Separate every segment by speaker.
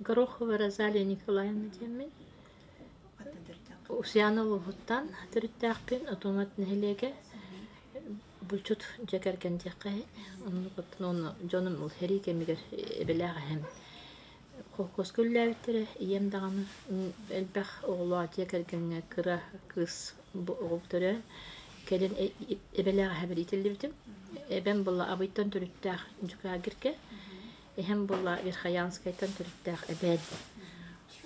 Speaker 1: Горохова Розалия Николаевна диэммин. Усуйаана улууһуттан төрүттээхпин, Отуомат нэһилиэгэ. Булчут дьиэ кэргэн диэххэ иһин. Оннук оттон уонна дьонум ол сэрии кэмигэр эбэлээх эһэм холкуоска үлэлээбиттэрэ. Ийэм даҕаны элбэх оҕолоох дьиэ кэргэҥҥэ кыра кыыс оҕо төрөөн, кэлин эбэлээх эһэбэр иитиллибитим. Эбэм буолла Абыйтан төрүттээх Дьукаагиргэ, эһэм буолла Верхоянскайтан төрүттээх эбээн.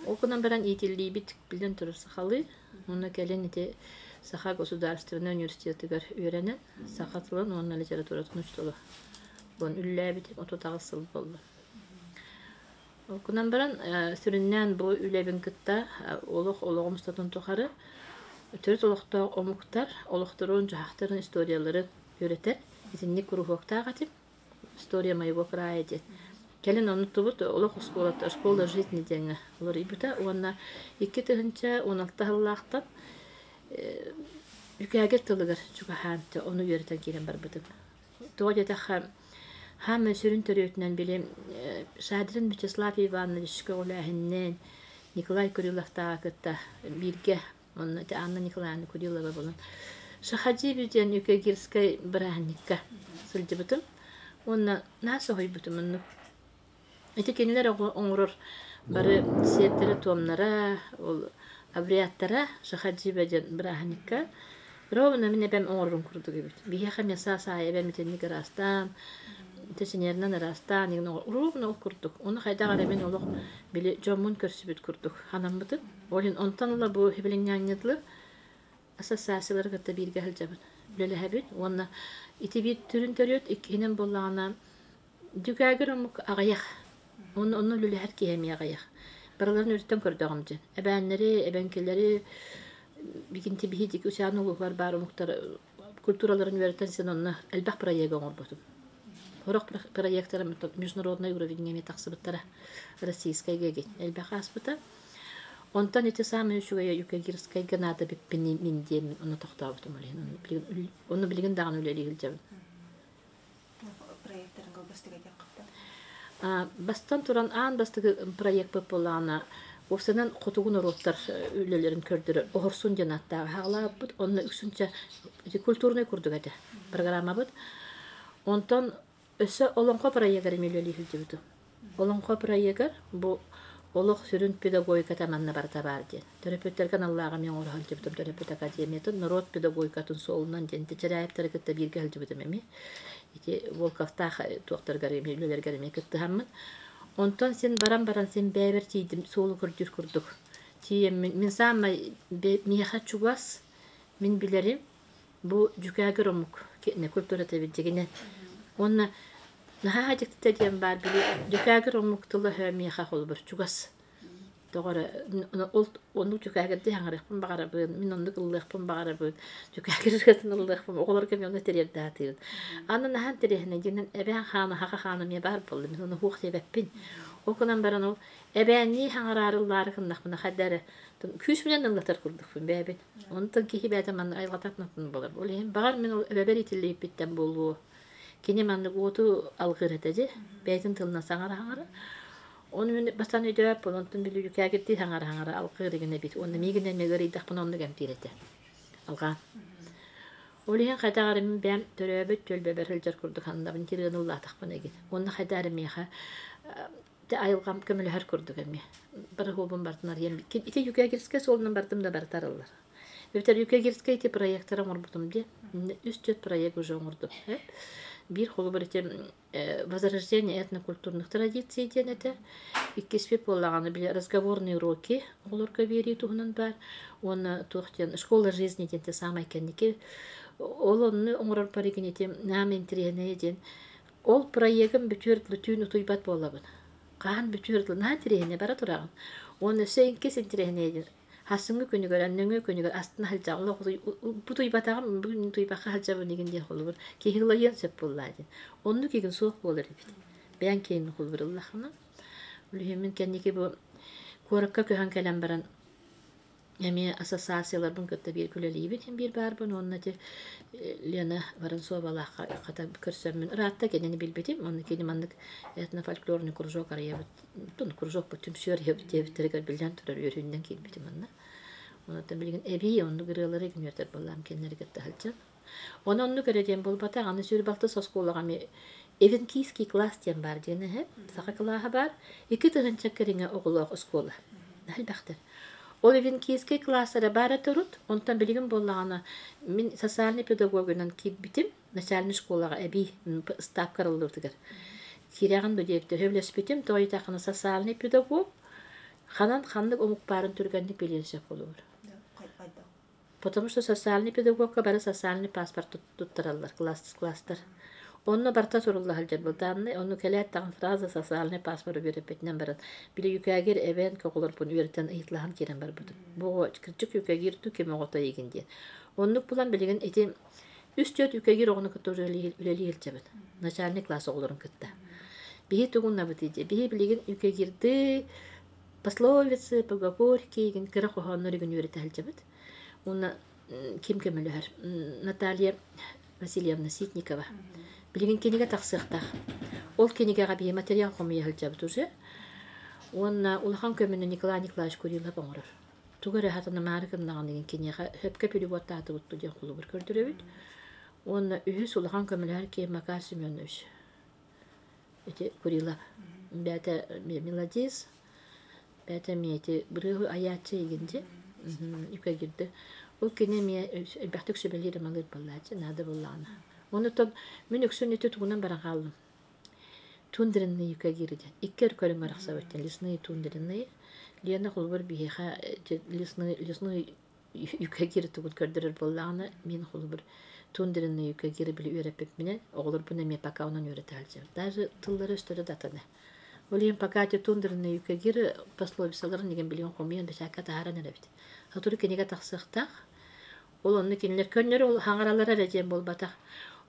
Speaker 1: Ол гынан баран иитиллиибит биллэн турар сахалыы. Уонна кэлин ити Саха государственнай университетыгар үөрэнэн, саха тылын уонна литературатын учуутала буолан үлэлээбитим 38 сыл буолла. Ол гынан баран сүрүннээн бу үлэбин кытта олох олоҕум устатын тухары төрүт олохтоох омуктар олохторун-дьаһахтарын историяларын үөрэтэр итинник куруһуоктаах этим. История моего края диэн. Кэлин оннуктубут олох оскуолата школа жизни диэҥҥэ уларыйбыта уонна 2016 сыллаахтан Үкээгир тылыгар чугаһаан ону үөрэтэн киирэн барбытым. Тоҕо диэтэххэ, хаамай сүрүн төрүөтүнэн били Шадрин Вячеслав Иванович көҕүлээһининэн Николай Куриловтааҕы кытта бииргэ Онно ити Анна Николаевна Курилова булан Шахадиби диэн Юкагирскай бырааһынньыкка сылдьыбытым. Уонна наһаа соһуйбутум оннук. Ити кинилэр оҥорор бары сиэрдэрэ-туомнара, ол обрядтара Шахадиба диэн бырааһынньыкка ровно мин эбэм оҥорорун курдук эбит. Биһиэхэ эмиэ саас аайы эбэм итинник ыраастаан, ити ыраастаан, ровно ол курдук. Ону хайдах эрэ мин олох били дьоммун көрсүбүт курдук санаммытым. Ол иһин онтон ыла бу билиҥҥээҥҥэ дылы ассоциациялары кытта бииргэ сылдьабын, үлэлэһэбин уонна ити биир түрүн төрүөт иккиһинэн буоллаҕына дьүкээгир омук аҕыйах. Онно онно үлэлэһэр киһи эмиэ аҕыйах. Барыларын өрүттэн көрдөҕүм дьин. Эбээннэри, эбэҥкилэри бигинти биһи Усян улууһугар баар омуктар культураларын үөрэтэн син онно элбэх проегы оҥорбутум. Сорох проектара международный уровень эмиэ тахсыбыттара. Российскай гэгин элбэх ааспыта. Онтон ити саамай үчүгэйэ Юкагирскайга наада бүппүн мин диэммин ону тохтообутум ол иһин. Ону билигин даҕаны үлэлии сылдьабын.
Speaker 2: Проекттарын кылгастык этиэххиттэн.
Speaker 1: Бастан туран аан бастакы проекпыт буоллаҕына уопсайынан хотугу норуоттар үлэлэрин көрдөрөр Оһорсун диэн ааттаах аҕалаабыппыт. Онно үксүнчэ культурнай курдук этэ программабыт. Онтон өссө Олоҥхо проегар эмиэ үлэлии сылдьыбытым. Олоҥхо проегар бу олох сүрүн педагогиката манна барыта баар диэн. Төрөппүттэргэ аналлаах эмиэ оҥоро сылдьыбытым. Төрөппүт академиятын норуот педагогикатын суолунан диэн Чэрээйэптары кытта бииргэ сылдьыбытым эмиэ. Ити Волковтаах туохтарыгар эмиэ үлэлэригэр эмиэ кыттыһаммын. Онтон син баран-баран син бэйэбэр тиийдим суолу көрдүүр курдук. Тиийэммин мин саамай миэхэ чугас мин билэрим бу дьүкээгир омук культурата билдьигинэн. Уонна наһаа дьиктитэ диэн баар били дьүкээгир омук тыла миэхэ холобур чугас. Тоҕо эрэ ол оннук дьүкээгирдии хаҥарыахпын баҕарабын, мин оннук ыллыахпын баҕарабын, дьүкээгир ырыатын ыллыахпын, оҕолорго эмиэ ону тириэрдэ Аны наһаа интэриэһинэй диэн эбээн хаана, хаха хаана эмиэ баар буолла, мин ону суох диэбэппин. Ол гынан баран ол эбээннии хаҥараары ыллаары гыннахпына хайда эрэ күүспүнэн ыллатар курдукпун бэйэбин. Онтон киһи бэйэтэ манна айылҕатан буолар. Ол иһин баҕар мин ол эбэбэр иитиллибиппиттэн буолуо. Кини маннык уоту алгыыр этэ дии, бэйэтин тылынан саҥара-саҥара. Ону мин бастаан өйдөөбөппүн, онтон били дьүкээгирдии саҥара-саҥара алгыыр игин эбит. Уонна миигин эмиэ ыарыйдахпына оннук эмтиир этэ. Алҕаан. Ол иһин хайдах эрэ мин бэйэм төрөөбүт түөлбэбэр сылдьар курдук сананабын, тирыаны ыллаатахпына игин. Уонна хайдах эрэ миэхэ айылҕам көмөлөһөр курдук эмиэ. Барыһуобун барытын арыйан ити Юкагирскай суолунан бардым да барыта арыллар. Эбэтэр Юкагирскай ити проектары оҥорбутум дии. Үс-түөрт проект уже оҥордум. Биир холобур ити возрождение этнокультурных традиций диэн этэ. Иккиспит буоллаҕына били разговорные уроки оҕолорго биэрии туһунан баар. Уонна туох диэн школа жизни диэн саамай кэнники. Ол онну оҥорор паригин ити наам интэриэһинэйэ диэн ол проегым бүтүөр дылы түүн утуйбат буолабын. Хаһан бүтүөр дылы наһаа интэриэһинэй бара тураҕын. Уонна өссө иккис интэриэһинэйэ диэн Хассыҥҥы күнүгэр, нөҥүө күнүгэр астына сылдьаҕын, олох утуйбатаҕым, бүгүн утуйбакка сылдьабын игин диэн холобур киһи ылайыан сөп буоллаа диэн. Оннук игин суох буолар эбит. Бэйэҥ киһини холобур ыллаххына. Ол иһин мин кэнники бу куоракка көһөн кэлэн баран Эмиэ ассоциацияларбын кытта бииргэ үлэлиибин, син биир баарбын уонна ити Лена Воронцовалаахха хата көрсөммүн ыраатта кинини билбитим. Онно кини маннык этнофольклорный кружок арыйабыт, кружок түмсүү арыйабыт диэбиттэригэр биллэн турар үөрүүннэн киирбитим онно. Онон билигин эбии оннук ырыалары үөрдэр буоллаам кинилэри кытта сылдьан. Онон оннук эрэ диэн буолбатах, аны сүүрбэ оскуолаҕа эмиэ Эвенкийский класс диэн баар диэн эһэ, саха кылааһа баар, 2 тыһыынча кэриҥэ оҕолоох оскуола. Элбэхтэр. Ол Эвенкийский класс эрэ баар этэ урут, онтон билигин буоллаҕына мин социальный педагогунан киирбитим, начальнай школаҕа эбии ставка арыллыбытыгар. Киирэҕин бу диэбиттэр сөбүлэспитим, тоҕо диэтэххинэ социальный педагог ханан ханнык омук баарын түргэнник билиэн сөп буолуор. Потому что социальный педагогка бары социальный паспорт туттараллар класс класстар. Онно барыта сурулла сылдьар данные, онно кэлээт даҕаны сразу социальный паспорт үөрэппитинэн баран, били юкагир эбээн оҕолорбун үөрэтэн ыйыталаһан киирэн барбытым. Бу оҕо кырдьык юкагир дуу, ким оҕото игин диэн. Оннук булан билигин ити үс-түөрт юкагир оҕону кытта үлэлии сылдьабыт. Начальный класс оҕолорун кытта. Биһи тугуннабыт дии. Биһи билигин юкагирдыы пословицы, поговорки игин кыра хоһооннор игин үөрэтэ сылдьабыт. Уонна ким көмөлөһөр? Наталья Васильевна Ситникова. Билигин кинигэ тахсыахтаах. Ол кинигэҕэ биһи материал хомуйа сылдьабыт уже. Уонна улахан көмөнү Николай Николаевич Курилов оҥорор. Тугу эрэ хатанамаары гыннаҕына деген киниэхэ сөпкө переводтаатыбыт диэн холобур көрдөрөбүт. Уонна үһүс улахан көмөлөһөр киһи Макар Семенович. Ити Курилов. Бэйэтэ мелодист, бэйэтэ эмиэ ити бырыаһы айааччы игинди үкэгирди. Ол кини эмиэ элбэхтик сүбэлиир амалыыр буоллааччы, наада буоллаҕына. Онутон мин үксүн ити тугунан баран хааллым. Тундренные юкагиры диэн. Икки өр көрүҥ арахсабыт лесные тундренные. Лена холобур биһиэхэ лесные лесной юкагиры тугун көрдөрөр буоллаҕына, мин холобур тундренные юкагиры били үөрэппиппинэн, оҕолорбун эмиэ пока онон үөрэтэ сылдьабын. Даже тыллары өстөрө датаны. Ол иһин пока ити тундренные юкагиры пословицаларын игин билигин хомуйан бэчээккэ таһааран эрэбит. Сотору кинигэ тахсыахтаах. Ол онно кинилэр көннөрү ол хаҥаралара эрэ диэн буолбатах.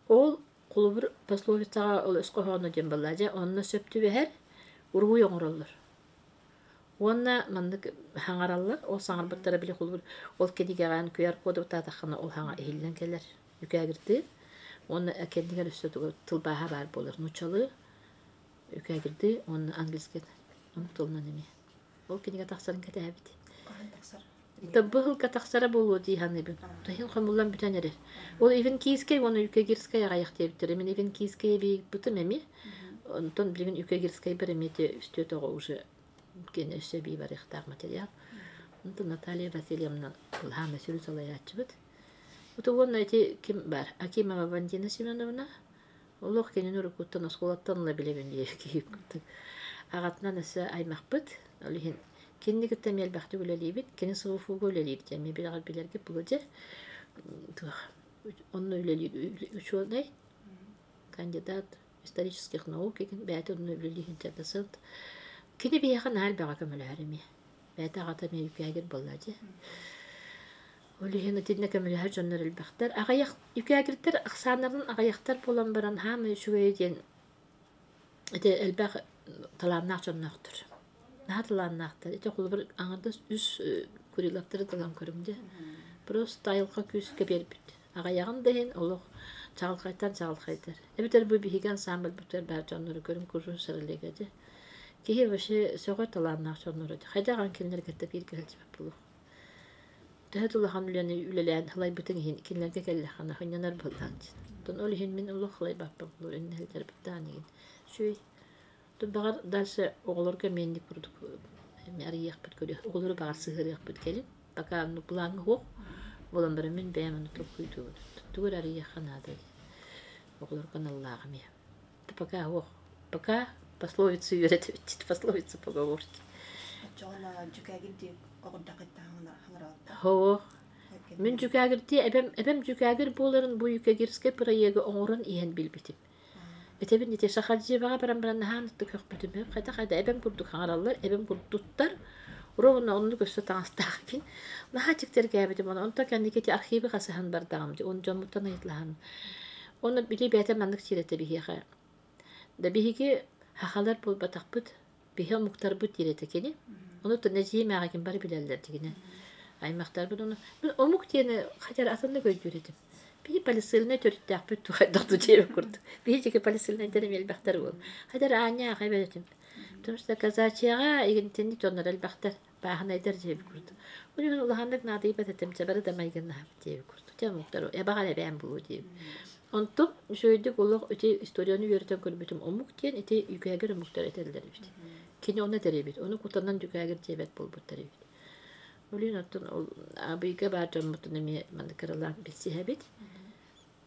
Speaker 1: Ол холобур пословицаҕа ол өс хоһооно диэн буолла дьэ онно сөп түбэһэр уруһуй оҥороллор. Уонна маннык хаҥараллар, ол саҥарбыттара били холобур ол кинигэҕэ QR коду таатаххына ол хаҥа иһиллэн кэлэр үкээгирдии. Уонна кэннигэр өссө тылбааһа баар буолар нууччалыы үкээгирдии уонна английский омук тылынан эмиэ. Ол кинигэ тахсарын кэтэһэбит.
Speaker 2: Хаһан тахсар?
Speaker 1: Быһылка тахсара буолуо дии саныыбын. Таһын хомуллан бүтэн эрэр. Ол Ивенкийскэй уонна Юкагирскай аҕыйах диэбиттэрэ. Мин Ивенкийскэй эбийбитим эмиэ. Онтон билигин Юкагирскайбар эмиэ үстүөт оҕо уже киэн өссө эбии барыахтаах материал. Онтон Наталья Васильевна Лаана сүрүн салайааччыбыт. Ото уонна ити ким бар? Акимова Валентина Семеновна. Олох кинини уруккуттан оскуолаттан ыла билэбин диye киһи курдук. Аҕатынан өссө аймахпыт. Ол иһин кинини кытта эмиэ элбэхтик үлэлиибит. Кини СВФУга үлэлиир диэн эмиэ билэҕэр билэргит буолуо дьэ. Туох онно үлэлиир учуонай, кандидат исторических наук игин бэйэтэ онно үлэлиир сылт. Кини биһиэхэ наһаа элбэҕи көмөлөһөр эмиэ. Бэйэтэ аҕата эмиэ үкээгир буолла дьэ. Ол иһин итиннэ көмөлөһөр дьоннор элбэхтэр. Аҕыйах үкээгирдэр ахсааннарын аҕыйахтар буолан баран хаамай үчүгэйэ диэн ити элбэх талааннаах дьонноохтор. Наһаа талааннаахтар. Ити холобур аҥардас үс курилаптары талан көрүҥ дьэ. Просто айылҕа күүскэ биэрбит. Аҕыйаҕын да иһин олох чаҕылхайтан чаҕылхайдар. Эбэтэр бу биһиги ансамбльбытыгар баар дьоннору көрүҥ куруук сарылыга дьэ. Киһи вообще сөҕөр талааннаах дьоннору хайдах ан кинилэр кытта бииргэ сылдьыбат буолуох. Төһө да улахан үлэни үлэлээн халайбытыҥ иһин кинилэргэ кэллэххинэ хынньанар буоллаҕыҥ дии. Оттон ол иһин мин олох халайбаппын буолуо иннэ сылдьарбыттаан игин. Үчүгэй. Оттон баҕар дальше оҕолорго эмиэ инник курдук эмиэ арыйыахпыт көрүөх оҕолору баҕар сыһыарыахпыт кэлин. Пока оннук плаҥҥа суох буолан баран мин бэйэм ону толкуйдуубун. Тугу эрэ арыйыахха наада дии. Оҕолорго аналлаах эмиэ. Пока суох. Пока пословицы үөрэтэбит пословицы поговорки.
Speaker 2: Оччоҕуна дьүкээгирдии оҕурдахыттан хаҥыралта.
Speaker 1: Һоо. Мин дьүкээгирдии эбэм эбэм дьүкээгир буоларын бу юкагирскай проегы оҥорон иһэн билбитим. Этэбин ити Сахаджиеваҕа баран баран наһаа ынырык көхпүтүм. Хайда-хайда эбэм курдук хаҥараллар, эбэм курдуктар. Ровно оннук өссө таҥастаах эбин. Наһаа дьиктиргээбитим ону. Онтон кэнники ити архивы хасыһан бардаҕым дии. Уон дьоммуттан ыйыталаһан. Уонна били бэйэтэ маннык сиэр этэ биһиэхэ. Да биһиги сахалар буолбатахпыт, биһи омуктарбыт диир этэ кини. Ону нэдьиим ааҕыкин бары билэллэр дигинэ. Аймахтарбын ону мин омук диэни хотя атыннык өйдүүр этим. Биһи полисыльнай төрүттээхпит хайдах да диэбит курдук. Биһи полисыльнайдар эмиэ элбэхтэр буол. Хотя аанньа аҕай этим. Потому что казачьяҕа игинтинник дьоннор элбэхтэр, бааһынайдар диэбит курдук. Ол иһин улаханнык наадыйбат этим, бары да майгыннаһабыт диэбит курдук. Дьэ омуктар эбэҕэр эбээн буолуо диэбит. Онтум үчүгэйдик олох ити историяны үөрэтэн көрбүтүм омук диэн ити үкээгэр омуктар этэллэр эбит. Кини ону этэр эбит. Ону кутанан дьүкээгир диэбэт буолбуттар эбит. Ол иһин оттон ол Абыйга баар дьоммутун эмиэ маннык кыралаан билсиһэбит.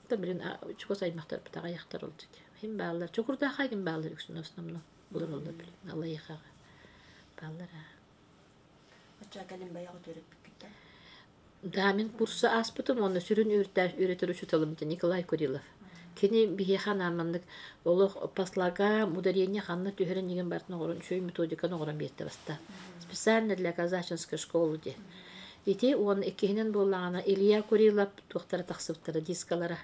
Speaker 1: Оттон билин чугас аймахтарбыт аҕыйахтар ол Ким бааллар? Чокурдаахха ким бааллар үксүн основном олороллор билин Аллайыхаҕа бааллар аа.
Speaker 2: Оччо кэлин бэйэҕэ төрөппүккүттэн?
Speaker 1: Да, мин курсу ааспытым уонна сүрүн үөрэтэр учууталым Николай Курилов. Кини биһиэхэ анаан маннык олох по слогам, ударение ханна түһэрин игин барытын оҥорон үчүгэй методиканы оҥорон биэрдэ баста. Специально для казачинской школы диэн. Ити уонна иккиһинэн буоллаҕына Илья Курилов туохтара тахсыбыттара дискалара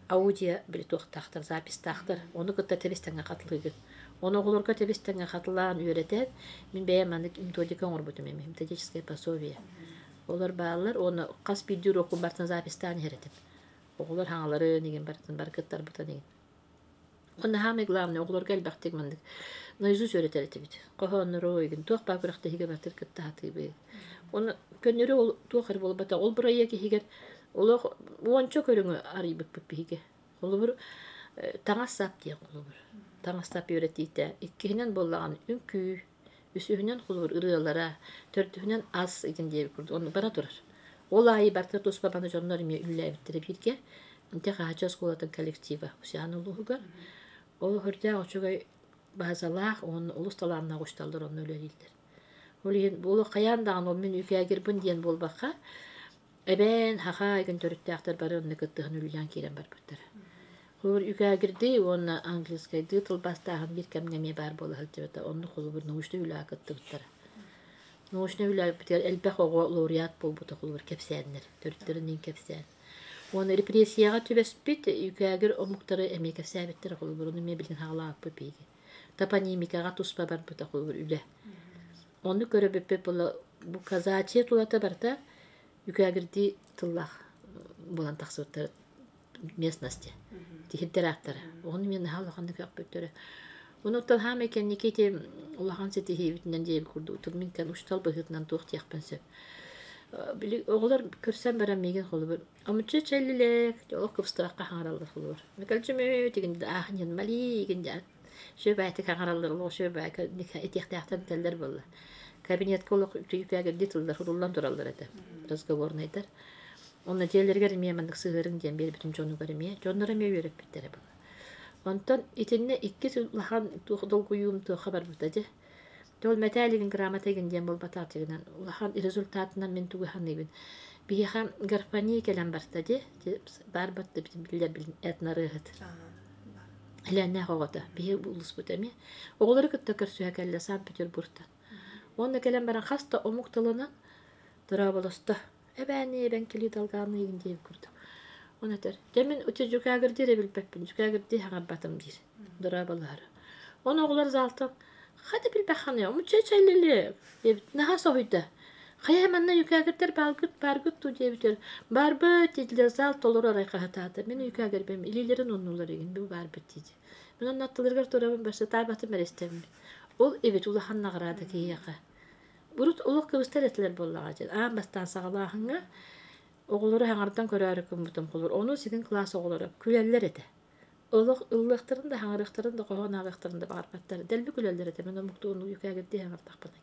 Speaker 1: аудио били туохтаахтар записьтаахтар ону кытта тэбис тэҥҥэ хатылыыгын. Ону оҕолорго тэбис тэҥҥэ хатылаан үөрэтэн мин бэйэм маннык методика оҥорбутум эми методическое пособие. Олор бааллар уонна хас биирдии уруокпун барытын записьтаан иһэр этим. Оҕолор хаҥаларын игин барытын бары кыттарбытын игин. Уонна саамай главное оҕолорго элбэхтик маннык наизусть үөрэтэр этибит. Хоһооннору игин туох баар күрэхтэһиигэ барытын кытта сатыыбыт. Уонна көннөрү ол туох эрэ буолбата. Ол бырайыак иһигэр олох уонча көрүҥү арыйбыппыт биһиги. Холобур, таҥас-сап диэн холобур. Таҥас-сап үөрэтиитэ. Иккиһинэн буоллаҕына үҥкүү, үсүһүнэн холобур ырыалара, төрдүһүнэн ас игин диэбит курдук онно бара турар. Ол аайы барыта туспа баны дьоннор эмиэ үлэлээбиттэрэ бииргэ. Инте Хаача оскуолатын коллектива Усян улууһугар. Ол үрдээх үчүгэй базалаах уонна олус талааннаах учууталлар онно үлэлииллэр. Ол иһин бу олох хайаан даҕаны ол мин үкээгирбин диэн буолбакка, эбээн, хаха игин төрүттээхтэр бары онно кыттыһан үлэлээн киирэн барбыттара. Холобур, үкээгирдии уонна английскайдыы тылбаастааһын биир кэмҥэ эмиэ баар буола сылдьыбыта. Онно холобур научнай үлэҕэ кыттыбыттара. Научнай үлэбитигэр элбэх оҕо лауреат буолбута холобур кэпсээннэр, төрүттэрин кэпсээн. Уонна репрессияҕа түбэспит үкээгир омуктары эмиэ кэпсээбиттэрэ холобур, ону эмиэ билин хаалаабыппыт биһиги. Топонимикаҕа туспа барбыта холобур үлэ. Ону көрөбүппүт була бу казачья тулата барыта үкээгирдии тыллаах буолан тахсыбыттар местности тиһирдэр ааттара. Ону мен наһаа улаханнык көхпүттэрэ. Онуттан хаамай кэнники ити улахан ситиһиибитинэн диэбит курдук мин кэн учуутал быһыытынан туох диэхпин сөп. Били оҕолор көрсөн баран миигин холобур омуччу чэллилэк олох кыбыстыбакка хаҥараллар холобур. Микалчымы тигин аахньын малиигин сүөбээтик хаҥараллар олох сүөбээкэ этиэхтээхтэн этэллэр буолла. Кабинетка олох үтүгүпээгирдии тыллар суруллан тураллар этэ разговорнайдар. Онно дьиэлэригэр эмиэ маннык сыһыарыҥ диэн биэрбитим дьонугар эмиэ. Дьонноро эмиэ үөрэппиттэрэ буолла. Онтон итиннэ иккис улахан туох долгуйуум туохха барбыта дьэ. Ол мэтээлигин грамота игин диэн буолбатах дьигинэн улахан результатынан мин тугу саныыбын. Биһиэхэ гарпания кэлэн барта дьэ. Баар батта биллэр билин этнорыаһыт. Элээннээх оҕото. Биһи улууспут эмиэ. Оҕолору кытта көрсүһэ кэллэ Санкт-Петербургтан. Уонна кэлэн баран хас да омук тылынан дорооболосто. Эбээни эбэҥкилии далгааныйын диэбит курдук. Оны этэр. Дьэ мин ути дьүкээгирдии эрэ билбэппин, дьүкээгирдии хаҥарбатым диир. Дорооболоһор. Оны оҕолор заалтан хата билбэхханый, омучча чэллили диэбит. Наһаа соһуйда. Хайа манна юкагирдэр бааргыт бааргыт дуу диэбитэр. Баарбыт диэтилэр зал толору арай хаһытаата. Мин юкагирбим илиилэрин оннулар игин бу баарбыт диэти. Мин онно аттыларыгар турабын барсатаабатым эрэ истэбин. Ол эбит улахан наҕараада киһиэхэ. Урут олох кыбыстар этилэр буоллаҕа дьэ. Аан бастаан саҕалааһыҥҥа оҕолору хаҥардан көрөөрү гыммытым холур. Ону ситин кылаас оҕолоро күлэллэр этэ. Олох ыллыахтарын да, хаҥарыахтарын да, хоһоон ааҕыахтарын да баҕарбаттар. Дэлби күлэллэр этэ. Мин омуктуу оннук үкээгирдии хаҥардахпына.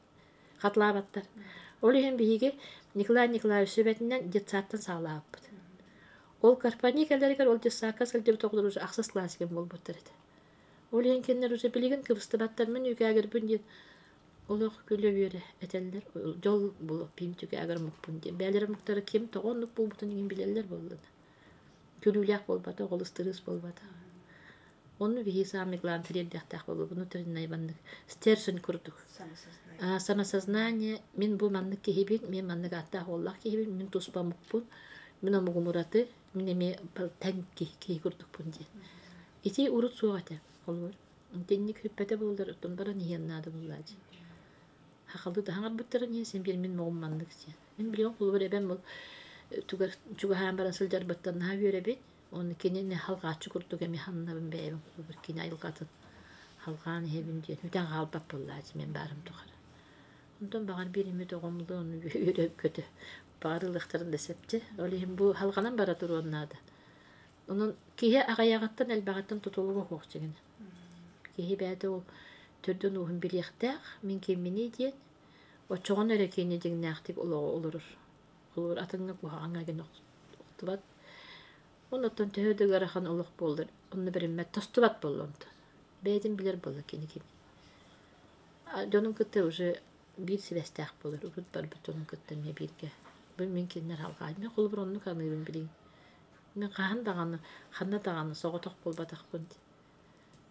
Speaker 1: Хатылаабаттар. Ол иһин биһиги Николай Николаевич сүбэтинэн детсадтан саҕалаабыппыт. Ол Карпани кэлэригэр ол детсадка сылдьыбыт оҕолор уже ахсыс класс буолбуттар этэ. Ол иһин кинилэр уже билигин кыбыстыбаттар. Мин үкээгирбин диэн Олох күлэ-үөрэ этэллэр, дьол булуоппиим түгээгэр омукпун диэн. Бэйэлэрэ омуктара ким тоҕо оннук буолбутун иҥин билэллэр буоллана. Күлүүлээх буолбатах, ол ыстырыыс буолбатах. Онну биһи самый главный тириэрдиэхтээх буолуо, внутренний маннык стерсень курдук.
Speaker 2: Самосознание.
Speaker 1: Самосознание, мин бу маннык киһибин, мин маннык ааттаах уоллаах киһибин, мин туспа омукпун, мин омугум ураты, мин эмиэ тэҥ киһи курдукпун диэн. Ити урут суох этэ, холобур. Итинник сүппэтэ буоллар, оттон баран иһиэн наада буоллааччы. Сахалыы да хаҥарбыттарын иһин син биир мин моҕум маннык диэн. Мин билигин холобур эбэм ол тугар чугаһаан баран сылдьарбыттан наһаа үөрэбин. Уонна кинини халҕааччы курдук эмиэ ханнабын бэйэбин холобур кини айылҕатын халҕаан иһэбин диэн үтэн хаалбат буоллааччы мин баарым тухары. Онтон баҕар биир эмит оҕом ону үөрэ-көтө баҕар ылыахтарын да сөп дии. Ол иһин бу халҕанан бара туруон наада. Онон киһи аҕыйаҕыттан элбэҕиттэн тутулуга суох дьиҥинэ. Киһи бэйэтэ ол төрдүн ууһун билиэхтээх, мин кимминий диэн, оччоҕуна эрэ кини дьиҥнээхтик олоҕу олорор. Холобур, атыҥҥа куһаҕаҥҥа гына охтубат. Оннуттан төһө да ыарахан олох буоллар, онно бэриммэт, тостубат буолла онтон. Бэйэтин билэр буолла кини ким. Дьонун кытта уже биир сибээстээх буолар, урут барбыт дьонун кытта эмиэ бииргэ. Бу мин кинилэр алҕаан. Мин холобур оннук аныыбын билигин. Мин хаһан даҕаны, ханна даҕаны соҕотох буолбатахпын.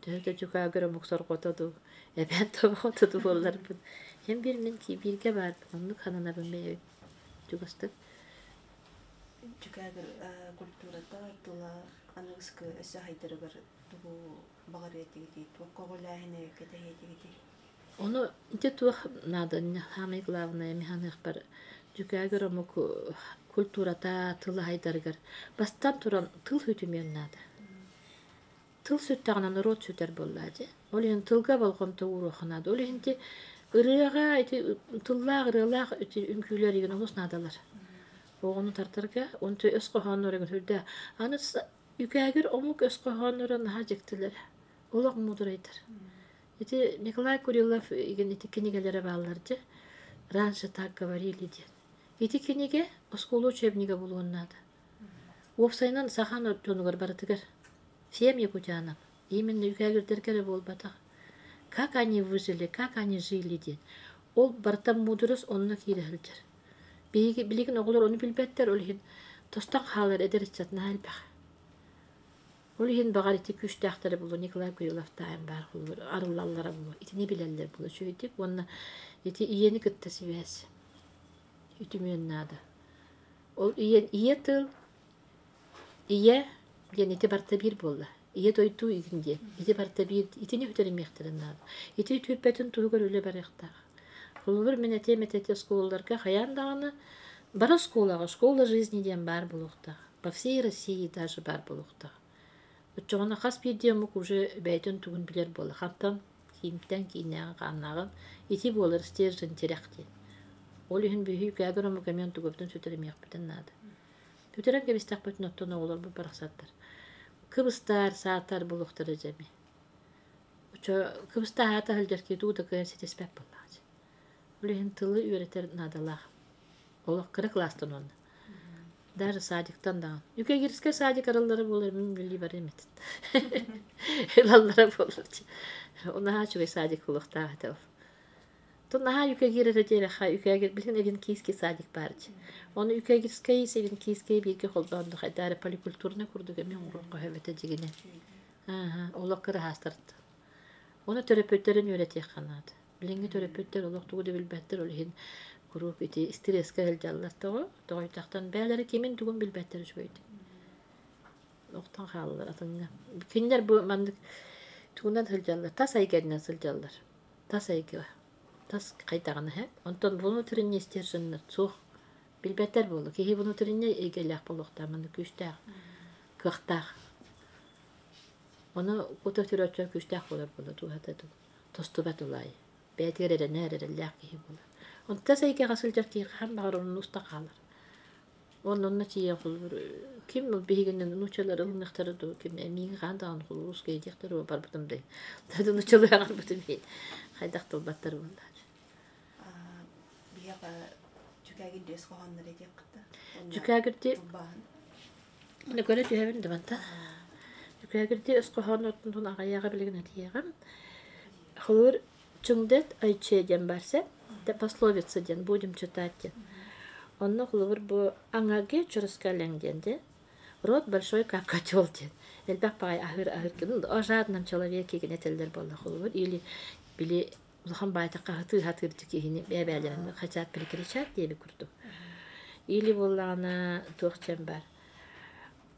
Speaker 1: Төһө да дьукаагыр омук сорҕото дуу, эбээн тобоҕото дуу буолларбын, син биир мин бииргэ баарбын, оннук сананабын бэйэбин чугастык.
Speaker 2: Дьукаагыр культурата тыла аныгыскы өссө хайдарыгар тугу баҕарыа этигитий, туох көҕүлээһини кэтэһиэ этигитий?
Speaker 1: Ону ити туох наада, самое главное, мин саныахпар, дьүкээгир омук культурата, тыла хайдарыгар бастаан туран тыл сүтүмүөн наада. Тыл сүттэҕинэ норуот сүтэр буоллаа дии. Ол иһин тылга болҕомто ууруохха наада. Ол иһин ити ырыаҕа ити тыллаах ырыалаах ити үҥкүүлэр игин олус наадалар. Оҕону тардарга, онту өс хоһоонноро игин сүрдээх. Аны үкээгир омук өс хоһоонноро наһаа дьиктилэр. Олох мудрайдар. Ити Николай Курилов игин ити кинигэлэрэ бааллар дьэ. Раньше так говорили диэн. Ити кинигэ оскуола учебнига булуон наада. Уопсайынан саха дьонугар барытыгар всем якутянам, именно үкээгирдэргэ эрэ буолбатах. Как они выжили, как они жили диэн. Ол барыта мудрость онно киирэ сылдьар. Биһиги билигин оҕолор ону билбэттэр, ол иһин тостон хаалар эдэр ыччат наһаа элбэх. Ол иһин баҕар ити күүстээхтэрэ буолуо Николай Куриловтаайын баар холобур арыллаллара буолуо итини билэллэр буолуо үчүгэйдик уонна ити ийэни кытта сибээс үтүмүөн наада. Ол ийэ ийэ тыл ийэ диэн ити барыта биир буолла. Ийэ дойду игин диэн ити барыта биир итини үтэримиэхтэрин наада. Ити үтүөрбэтин туһугар үлэ барыахтаах. Холобур мин этиэм этэ ити оскуолаларга хайаан даҕаны бары оскуолаҕа школа жизни диэн баар буолуохтаах. По всей России даже баар буолуохтаах. Оччоҕуна хас биирдии омук уже бэйэтин тугун билэр буолла. Хантан киимтэн кииннээҕин хааннааҕын ити буолар стержень тирэх диэн. Ол иһин биһиги үкээгэр омук эмиэ онтугабытын сүтэримиэхпитин наада. Бүтэрэн кэбистэхпитин оттон оҕолорбут барахсаттар. Кыбыстаар, саатар буолуохтара дьэ эмиэ. Оччо кыбыстааһаата сылдьар киһи тугу да кыайан ситиспэт буоллаҕа дии. Ол иһин тылы үөрэтэр наадалаах. Олох кыра кылаастан уонна. Даже садиктан даҕаны. Юкагирскай садик арыллара буолар мин билии барыам этин. Ылаллара буолар. Наһаа үчүгэй садик буолуохтаах этэ ол. То наһаа юкагир эрэ диэрэхэ юкагир билин эвенкийский садик баар дии. Ону юкагирскай эвенкийскай бииргэ холбоон хайдаары поликультурнай курдук эмиэ оҥоруохха сөп этэ дьигинэ. Олох кыраһаастарыттан. Ону төрөппүттэрин үөрэтиэххэ наада. Билиҥҥи төрөппүттэр олох тугу да билбэттэр, ол иһин куруук ити стресскэ сылдьаллар тоҕо? Тоҕойдохтон бэйэлэрэ кимин-тугун билбэттэр үчүгэйдик. Охтон хаалаллар атыҥҥа. Кинилэр бу маннык тугунан сылдьаллар, тас эйгэнэн сылдьаллар. Тас эйгэ, тас хайдаҕына иһэ. Онтон внутренний стерженнэр суох. Билбэттэр буолла. Киһи внутренний эйгэлээх буолуохтаах, маннык күүстээх, кыахтаах. Ону кута сүрөччө күүстээх буолар буолла дууһата тостубат улаай. Бэйэтигэр эрэнэр, эрэллээх киһи буолар. Онто эйгэҕэ сылдьар киһи хаһан баҕар онно уста хаалар. Уонна онно тиийэн холобур ким биһигинэн нууччалар ылыныахтара дуу, ким миигин хаһан даҕаны холобур ускай диэхтэрэ барбытым да нууччалыы аҕарбытым иһин хайдах тылбаттар буоллар.
Speaker 2: Биһиэхэ дьүкээгирди өс хоһоонноро диэххит да.
Speaker 1: Дьүкээгирди Аны көрө түһэбин да мантан. Дьүкээгирди өс хоһооннортон аҕыйаҕа билигин этиэҕим. Холобур, Чуҥдэт Айче диэн баар сэ. Пословица диэн, будем читать диэн. Онно холобур бу аҥаги чурускалеҥ диэн де. Рот большой как котел диэн. Элбэх баҕайы аһыыр аһыыр о жадном человеке гин этэллэр буолла холобур. Или били улахан баайтахха хатыы хатыыр киһини бэйэ-бэйэлэрин хотят перекричать диэбит курдук. Или буоллаҕына туох диэн баар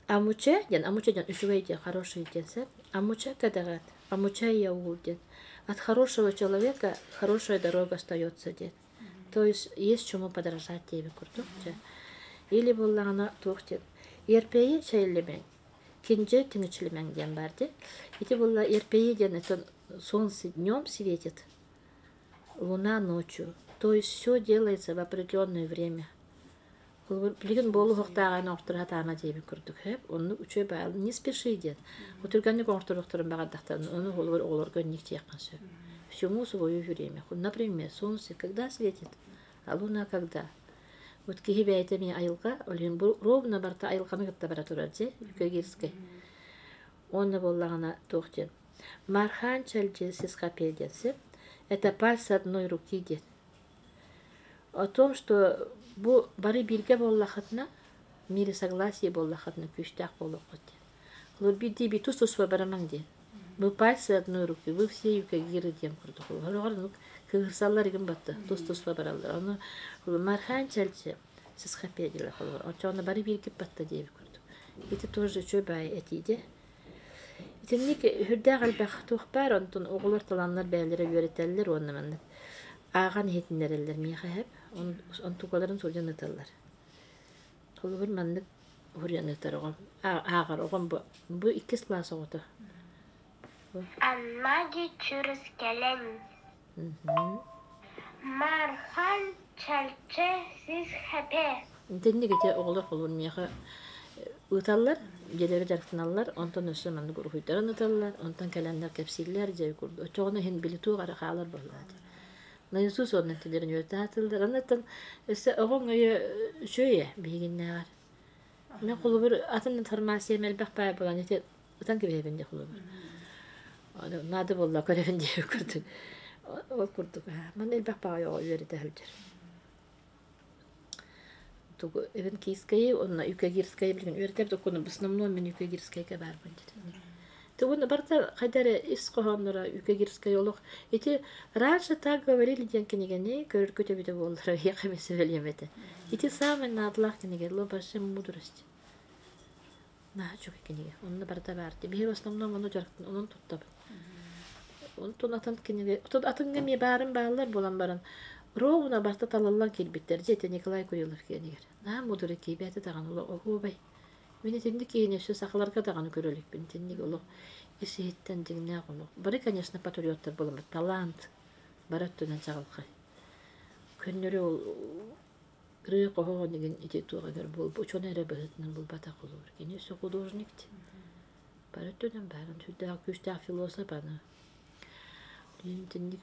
Speaker 1: Амуча диэн, амуча диэн үчүгэй диэн, хороший диэн сөп. Амуча кэдэҕэт, амуча яул диэн. От хорошего человека хорошая дорога остается диэн. То есть есть чему подражать диэбит курдук дьэ. Или буоллаҕына туох диэн Ерпейи чэйилимэҥ, киндьэ тиҥичилимэҥ диэн баар дии. Ити буолла ерпейи диэн это солнце днем светит, луна ночью. То есть все делается в определенное время. Холобур, билигин буолуохтааҕын оҥорторо сатаама диэбит курдук сөп. Оннук үчүгэй баҕа не спеши диэн. Утурганнык оҥорторуохтарын баҕардахтарына, ону холобур оҕолорго инник диэххин сөп. Всему свое время. Например, солнце когда светит, а луна когда. Вот киһи бэйэтэ эмиэ айылҕа, ол иһин бу ровно барыта айылҕаны кытта бара турар дьэ, Юкагирскай. Уонна буоллаҕына туох диэн Мархан Чальдьи Сисхапе диэн сир. Это пальцы одной руки диэн. О том, что бу бары бииргэ буоллахытына, мире согласие буоллахытына күүстээх буолуоххут диэн. Холобур, биирдии би тус-туспа барамаҥ диэн. Вы пальцы одной руки, вы все юкагиры диэн курдук. Хороҕор оннук кыыһырсаллар игин батта, тус-туспа бараллар. Ону Мархан Чальчи Сисхапе дииллэр холобур. Оччоҕуна бары бииргэ батта диэбит курдук. Ити тоже үчүгэй баай этииде. Итинник сүрдээх элбэх туох баар, онтон оҕолор таланнар бэйэлэрэ үөрэтэллэр уонна маннык ааҕан иһитиннэрэллэр миэхэ эһэп, онтукаларын сылдьан ыыталлар. Холобур, маннык уһуйан ыытар оҕом, ааҕар оҕом бу, бу иккис кылаас оҕото.
Speaker 3: Аммаги чурус кэлэн Мархан чалча сис хэпэ
Speaker 1: Итинник ити оҕолор холобур миэхэ ыыталлар, дьиэлэрэ дьарыктаналлар, онтон өссө маннык уруһуйдарын ыыталлар, онтон кэлэннэр кэпсииллэр дьэ курдук. Оччоҕуна иһин били туох эрэ хаалар буоллаҕа дии. Наизусть уонна итилэрин үөрэтэ сатыыллар. Оннуттан өссө оҕоҥ өйө үчүгэй ээ биһигиннээҕэр. Мин холобур атын информациям элбэх баар буолан ити ытан кэбиһэбин дии холобур. Наада буолла көрөбүн диэбит курдук. Ол курдук. Манна элбэх баҕайы оҕо үөрэтэ сылдьар. Тугу Эвенкийскайы уонна Юкагирскайы билигин үөрэтэр докуну в основном мин Юкагирскайга баарбын дии. Тугун барыта хайда эрэ ис хоһоонноро Юкагирскай олох ити раньше так говорили диэн кинигэни көрөргүт эбитэ буоллар эһиэхэ эмиэ сөбүлүөм этэ. Ити самый наадалаах кинигэ «Ло большая мудрость». Наһаа үчүгэй кинигэ. Онно барыта баар. Биһиги в основном ону дьарыктан онон туттабын. Онтон атын кинигэ, атыҥҥа эмиэ баарын бааллар буолан баран, ровно барыта талыллан киирбиттэр. Дьэ, ити Николай Курилов киэнигэр. Наһаа мудрый киирбээтэ даҕаны оһуобай. Мин итинник киһини өссө сахаларга даҕаны көрө иликпин. Итинник олох ис-иһиттэн дьиҥнээх олох. Бары, конечно, патриоттар буоламмыт. Талант бары өттүнэн чаҕылхай. Көннөрү ол Ырыа хоһоон игин ити туох эгэр буолбут учуонай эрэ быһыытынан булбатах холобур. Кини өссө художник дии. Бары өттүнэн баарын сүрдээх күүстээх философ аны. Итинник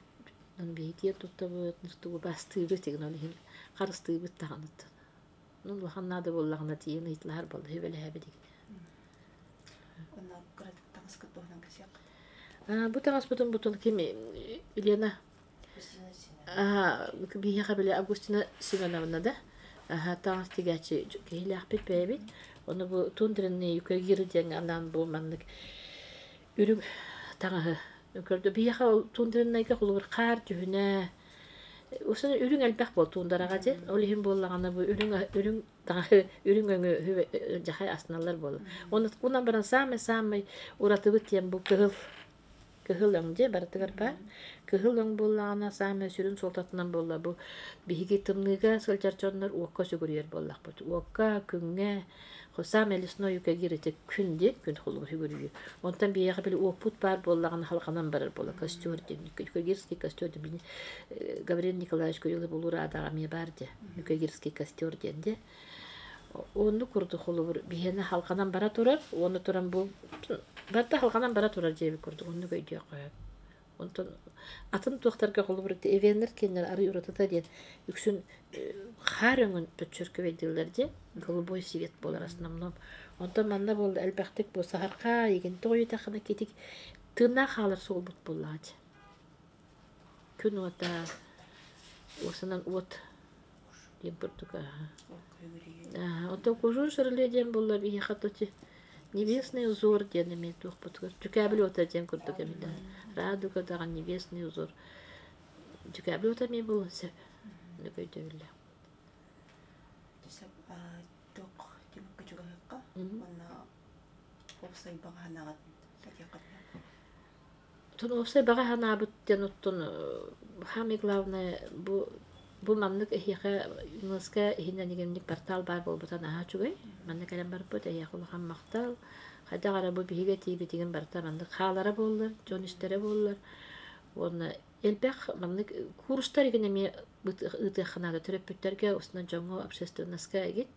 Speaker 1: биһиги туттабыт, тугу бастыыбыт игин ол иһин харыстыыбыт даҕаныттан. Ну, улахан наада буоллаҕына тиийэн ыйыталаһар буолла, сүбэлэһэбит игин.
Speaker 2: Онно кыратык таҥаскыт туһунан кэпсиэххит.
Speaker 1: Бу таҥаспытын бутун ким Елена Биһиэхэ били Августина Семеновна да таҥас тигээччи киһилээхпит бэйэбит. Ону бу тундренный юкагир диэн анаан бу маннык үрүҥ таҥаһы көрдө. Биһиэхэ ол тундреннайга холобур хаар дьүһүнэ усан үрүҥ элбэх буол туундараҕа дьэ. Ол иһин буоллаҕына бу үрүҥ үрүҥ таҥаһы үрүҥ өҥү дьахай астыналлар буолла. Онон баран самый-самый уратыбыт диэн бу кыһыл Кыһыл өҥ дьэ барытыгар баар. Кыһыл өҥ буоллаҕына саамай сүрүн суолтатынан буолла бу биһиги тымныыга сылдьар дьоннор уокка сүгүрүйэр буоллахпыт. Уокка, күҥҥэ, саамай лесной юкагир ити күн диэн күн холобур сүгүрүйүү. Онтон биһиэхэ били уоппут баар буоллаҕына халҕанан барар буолла костер диэн юкагирский костер диэн Гаврил Николаевич Курилов Улуу Раадаҕа эмиэ баар дьэ юкагирский костер диэн дьэ. Оннук курдук холобур биһиэнэ халҕанан бара турар уонна туран бу барыта халҕанан бара турар диэбит курдук оннук өйдүөххэ сөп. Онтон атын туохтарга холобур эвеннэр кинилэр арый уратыта диэн үксүн хаар өҥүн подчеркивайдыыллар дии голубой свет буолар основном. Онтон манна буолла элбэхтик бу саһархаа игин тоҕо диэтэххинэ китик тыыннаах хаалар суолбут буоллаҕа дии. Күн уота уосанан уот диэн курдук Оттон кужур шарле диэн буолла биһиэхэ тоти небесный узор диэн эмиэ туохпутугар дьүкээбил уота диэн курдук эмитэ радуга даҕан небесный узор дьүкээбил уота эмиэ буолуон сөп оннук өйдөбүллээх
Speaker 2: сөп туох түмүккэ чугаһыахха уонна уопсай баҕа санааҕытын этиэххит.
Speaker 1: Оттон уопсай баҕа санаабыт диэн оттон самое главное бу бу маннык эһиэхэ ЮНЕСКО иһинэн игинник портал баар буолбута наһаа үчүгэй. Манна кэлэн барбыт эһиэхэ улахан махтал. Хайдах эрэ бу биһиги этиибитигин барыта маннык хаалара буоллар, дьон истэрэ буоллар. Уонна элбэх маннык курстар игин эмиэ ыытыахха наада төрөппүттэргэ, устунан дьоҥҥо, общественноска игин.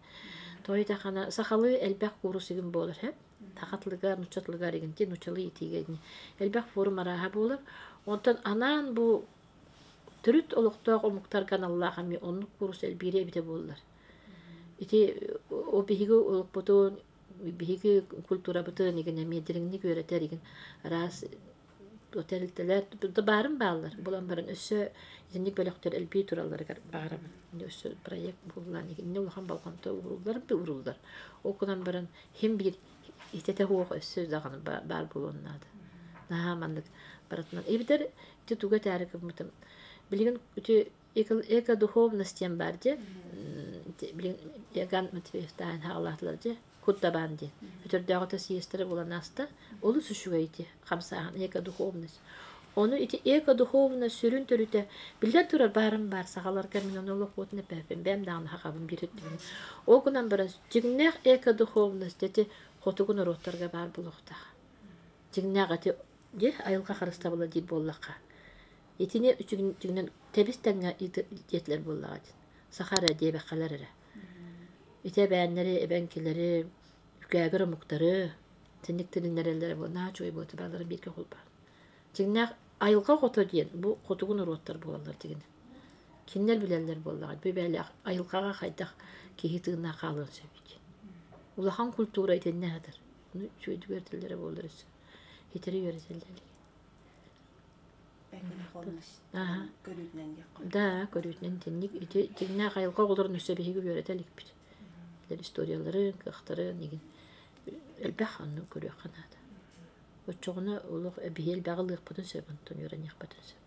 Speaker 1: Тоҕо диэтэххинэ сахалыы элбэх курс игин буолар һэ. Саха тылыгар, нуучча тылыгар игинти, нууччалыы иитиигэ игин элбэх форум арааһа буолар. Онтон анаан бу төрүт олохтоох омуктарга аналлаах эмиэ оннук курс элбиирэ эбитэ буоллар. Ити ол биһиги олохпутун, биһиги культурабытын игин эмиэ дириҥник үөрэтэр игин араас тэрилтэлэр да баарын бааллар. Булан баран өссө итинник бөлөхтөр элбии туралларыгар баҕарабын. Өссө проект буоллаан игиннэ улахан болҕомто ууруллар да ууруллар. Ол гынан баран хим биир итэтэ суох өссө даҕаны баар буолуон наада. Наһаа маннык барытынан. Эбэтэр ити тугу этээри гыммытым. Билигин ити эко-духовность диэн баар дьэ. Билигин Яган Матвеевтаан хаалаатылар дьэ. Куттабаан диэн. Өтөрдөөҕүтэ съезтэрэ буолан ааста. Олус үчүгэй ити хамсааһын эко-духовность. Ону ити эко-духовность сүрүн төрүтэ биллэн турар баарым баар сахаларга мин ону олох уотун эппэппин бэйэм даҕаны хахабын биир өттүбүн. Ол гынан баран дьиҥнээх эко-духовность ити хотугу норуоттарга баар буолуохтаах. Дьиҥнээх ити дьэ айылҕа харыстабыла диир буоллахха. Итини үчүгүнэн тэбис тэҥҥэ диэтилэр буоллаҕа дии. Саха эрэ диэбэххэлэр эрэ. Ити эбээннэри, эбэҥкилэри, үкээгэр омуктары синник тилиннэрэллэрэ буолла наһаа үчүгэй буолта бааларын бииргэ холбоон. Дьиҥнээх айылҕа оҕото диэн бу хотугу норуоттар буолаллар дигин. Кинилэр билэллэр буоллаҕа бу бэйэлээх айылҕаҕа хайдах киһи тыыннаах хаалыан сөбүй диэн. Улахан культура итиннэ сытар. Ону үчүгэйдик үөрэтэллэрэ буоллар өссө хитэри үөрэтэллэр.
Speaker 2: Көрүүтүнэн диэххэ.
Speaker 1: Да, көрүүтүнэн итинник ити дьиҥнээх айылҕа оҕолорун өссө биһиги үөрэтэ иликпит. Билэр историяларын, кыахтарын игин элбэх оннук көрүөххэ наада. Оччоҕуна олох биһи элбэҕи ылыахпытын сөп, онтон үөрэниэхпитин сөп.